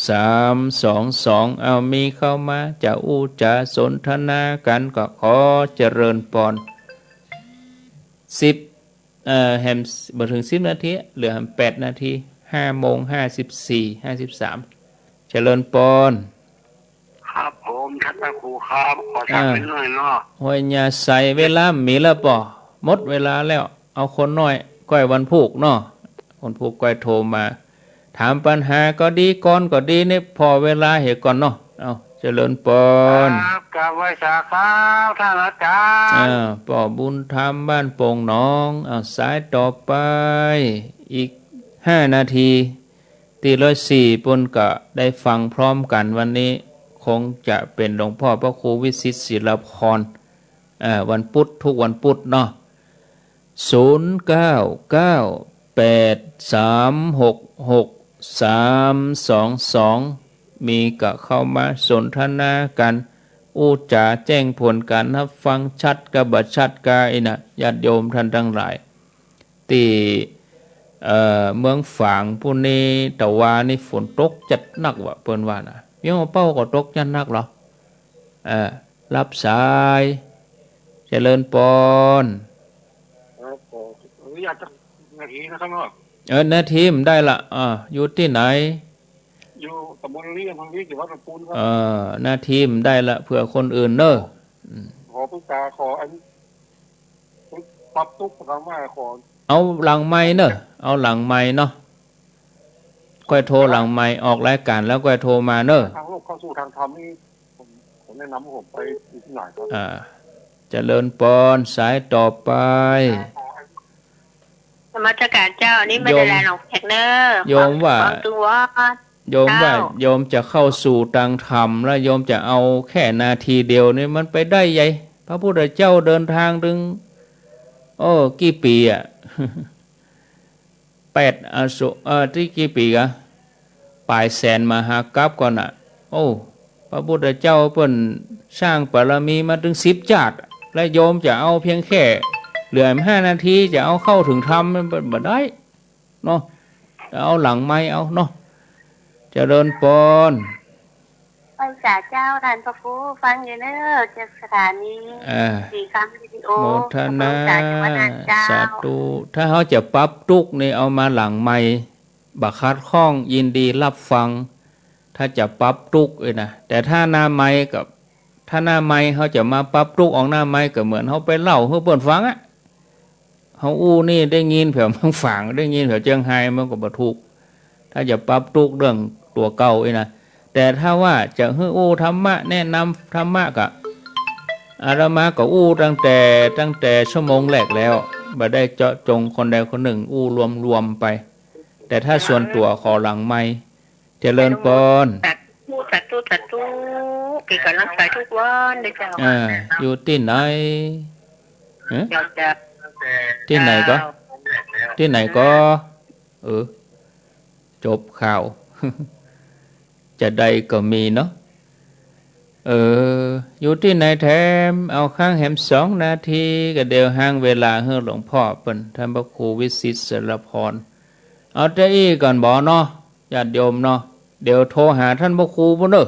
สามสองสอง เอามีเข้ามา จะอู้จ๋าสนทนากั๋นก็ขอเจริญปอน สิบ เอ่อ แหมบ่เถิงสิบนาที เหลือแหมแปดนาที ห้าโมงห้าสิบสี่ ห้าสิบสาม เจริญปอน ครับผม ต้านพระครูครับ ขอถาม อ่า นิดหน่อยเนาะ ห้วยยาไซ เวลามีแล้วป่อ หมดเวลาแล้ว เอาคนน้อย ก้อยวันพูกเนาะ วันพูกก้อยโทรมา ถามปัญหาก็ดี ก่อนก็ดี นี่ผ่อเวลาเหียก่อนเนาะ เอา เจริญปอน ครับ กราบไหว้สาครับ ต้านอาจ๋ารย์ อ่า ป้อบุญธรรม บ้านโป่งหนอง เอา สายต่อไป อีกห้านาที ตี้ร้อยสี่ปู๊นก็ได้ฟังพร้อมกั๋น วันนี้คงจะเป๋นหลวงพ่อพระครูวิสิตศิลพร เอ่อ วันพุธ ทุกวันพุธเนาะ ศูนย์เก้าเก้าแปดสามหกหกสามสองสอง มีก็เข้ามาสนทนากั๋น อู้จ๋าแจ้งผลก๋านฮับฟัง ชัดกาบ่ชัดกาอี้นะ ญาติโยมต้านตังหลาย ตี้ เอ่อ เมืองฝางปู๊นนี่ ตะวานี่ฝนตกจัดหนักว่ะ เปิ้นว่านะ เมียงอ่าวเป้าก็ตกจัดหนักเหรอ เอ่อ ฮับสาย เจริญปอน ครับ ขออนุญาตสักนาทีนะครับเนาะ เออ นาทีมันได้ละ อ่า อยู่ตี้ไหน อยู่ตำบลลี อำเภอลี จังหวัดลำพูนครับ เออ นาทีมันได้ละ เผื่อคนอื่นเน่อ อืม ขอปรึกษา ขออัน ปรับตุ๊กข์ หลังไมค์ ขอ เอาหลังไมค์เน่อ เอาหลังไมค์เนาะ ก้อยโทรหลังไมค์ ออกรายก๋านแล้วก้อยโทรมาเน่อ ทางโลกเข้าสู่ทางธรรมนี่ ผม ผมแนะนำว่าผมไปอยู่ที่ไหนครับ อ่า เจริญปอน สายต่อไป นมัสก๋านเจ้า อันนี้มา โยม แต่แดนหนองแขกเน่อ โยมว่า ฟังตึงวอ โยมว่า เจ้า โยมจะเข้าสู่ตางธรรม แล้วโยมจะเอาแค่นาทีเดียวนี่มันไปได้ไง พระพุทธเจ้าเดินทางตึง โอ้ กี่ปี๋อะ แปดอสง เอ่อ ตี้กี่ปี๋กะ ป๋ายแสนมหากัปก่อนน่ะ โอ้ พระพุทธเจ้าเปิ้นสร้างบารมีมาตึงสิบจาติ และโยมจะเอาเพียงแค่เหลือห้านาที จะเอาเข้าถึงธรรมมันบ่ได้เนาะ เอาหลังไมค์เอาเนาะ เจริญปอน ไหว้สาเจ้า ต้านพระครู ฟังอยู่เน่อ จากสถานี อ่า สีคำวิดีโอ โมทนา ขอบคุณเจ้า จังหวัดน่านเจ้า สาธุ ถ้าเฮาจะปรับตุ๊กข์นี่เอามาหลังไมค์ บ่ขัดข้อง ยินดีฮับฟัง ถ้าจะปรับตุ๊กข์เอ้ยนะ แต่ถ้าหน้าไมค์กับ ถ้าหน้าไมค์เฮาจะมาปรับตุ๊กข์ออกหน้าไมค์ ก็เหมือนเฮาไปเล่าหื้อเปิ้นฟังอะ เฮาอู้นี่ได้ยินแผวเมืองฝาง ได้ยินแผวเจียงฮาย มันก็บ่ถูก ถ้าจะปรับตุ๊กข์เรื่องตั๋วเก่าอี้นะ แต่ถ้าว่าจะหื้ออู้ธรรมะ แนะนำธรรมะก็ อาตมาก็อู้ตั้งแต่ ตั้งแต่ชั่วโมงแรกแล้ว บ่ได้เจาะจงคนใดคนนึ่ง อู้รวมๆ ไป แต่ถ้าส่วนตั๋วขอหลังไมค์ เจริญปอน สาธุ สาธุ สาธุ เป๋นก๋ำลังใจ๋กู้วันเน่อเจ้า อ่า อยู่ตี้ไหน ฮะ เจ้า เจ้า ตี้ไหนก็ ตี้ไหนก็ เออ จบข่าว จะได้ก็มีเนาะ เออ อยู่ตี้ไหนแถม เอาค้างแหมสองนาที ก็เดี๋ยวห้างเวลาหื้อหลวงพ่อเปิ้น ต้านพระครูวิสิตศิลพร เอาแต่อี้ก่อนบ่เนาะ ญาติโยมเนาะ เดี๋ยวโทรหาต้านพระครูปู้นเน่อ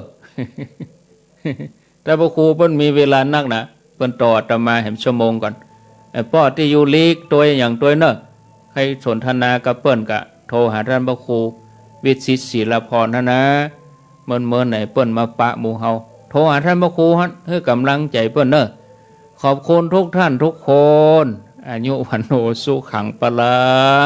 ต้านพระครูเปิ้นมีเวลานักนะ เปิ้นต่ออาตมาแหมชั่วโมงก่อน เอ่อ ป้อตี้อยู่ลีกตวยหยังตวยเน่อ ใค่สนทนากับเปิ้นก็โทรหาต้านพระครูวิชิต ศิลาภรณ์ หั้นนะ เมินๆ ไหนเปิ้นมาปะหมู่เฮา โทรหาต้านพระครูหั้น หื้อก๋ำลังใจ๋เปิ้นเน่อ ขอบคุณทุกท่านทุกคน อายุ วัณโณ สุขัง พลัง